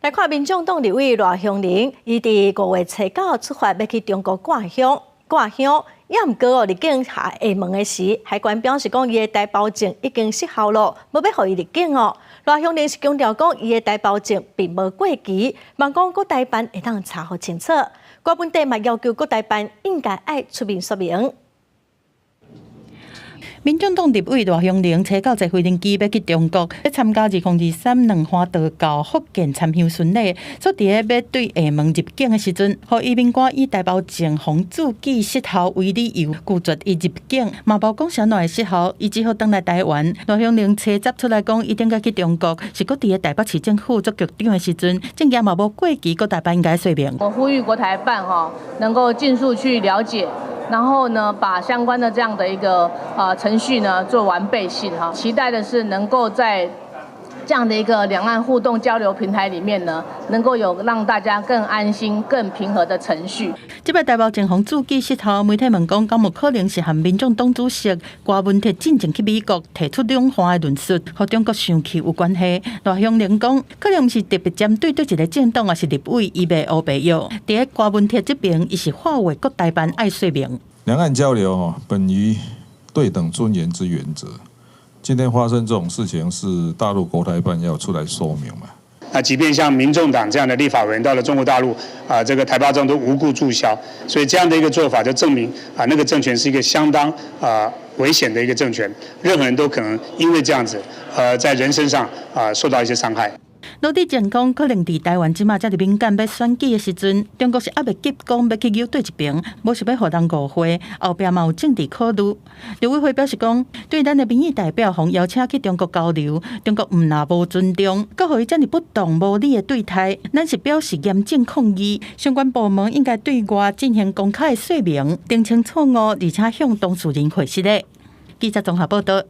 來看民眾黨立委賴香伶，伊佇5月初9出發欲去中國掛香掛香，也毋過哦入境廈門的時，海關表示講伊的台胞證已經失效咯，無欲予伊入境哦。賴香伶是強調講伊的台胞證並無過期，望講國台辦會當查予清楚。郭文帝嘛要求國台辦應該愛出面說明。民眾黨立委賴香伶初九坐飛行機欲去中國，欲參加2023蓮花道教福建參香巡禮。所以佇咧欲對廈門入境的時陣，予移民官以台胞證予註記失效為理由，拒絕伊入境。嘛無講啥物會失效，伊只好轉來台灣。賴香伶初十出來講，伊頂個去中國，是閣佇咧台北市政府做局長的時陣，證件嘛無過期，國台辦應該說明。我呼籲國台辦哈，能夠盡速去了解。然後呢，把相關的這樣的一個程序呢做完備性哈，期待的是能夠在這樣的一個兩岸互動交流平台裡面呢，能夠有讓大家更安心、更平和的程序。這擺台胞證予註記失效，媒體問講，敢有可能是和民眾黨主席柯文哲進前去美國提出兩岸的論述，予中國生氣有關係？賴香伶講，可能毋是特別針對佗一個政黨，抑是立委，伊袂烏白藥。佇咧柯文哲這邊，伊是喊話國台辦愛說明。兩岸交流本於對等尊嚴之原則。今天發生這種事情，是大陸國台辦要出來說明嘛？那即便像民眾黨這樣的立法委員到了中國大陸，啊，這個台胞證都無故註銷，所以這樣的一個做法就證明啊，那個政權是一個相當啊危險的一個政權，任何人都可能因為這樣子，在人身上啊受到一些傷害。盧智正講，可能佇台灣這馬遮爾敏感欲選舉的時陣，中國是猶袂急講欲去搝佗一爿，無是欲予人誤會，後壁嘛有政治考慮。陸委會表示講，對咱的民意代表予邀請去中國交流，中國毋但無尊重，閣予伊遮爾不當無理的對待，咱是表示嚴正抗議。相關部門應該對外進行公開的說明，澄清錯誤，而且向當事人賠償的。記者綜合報道。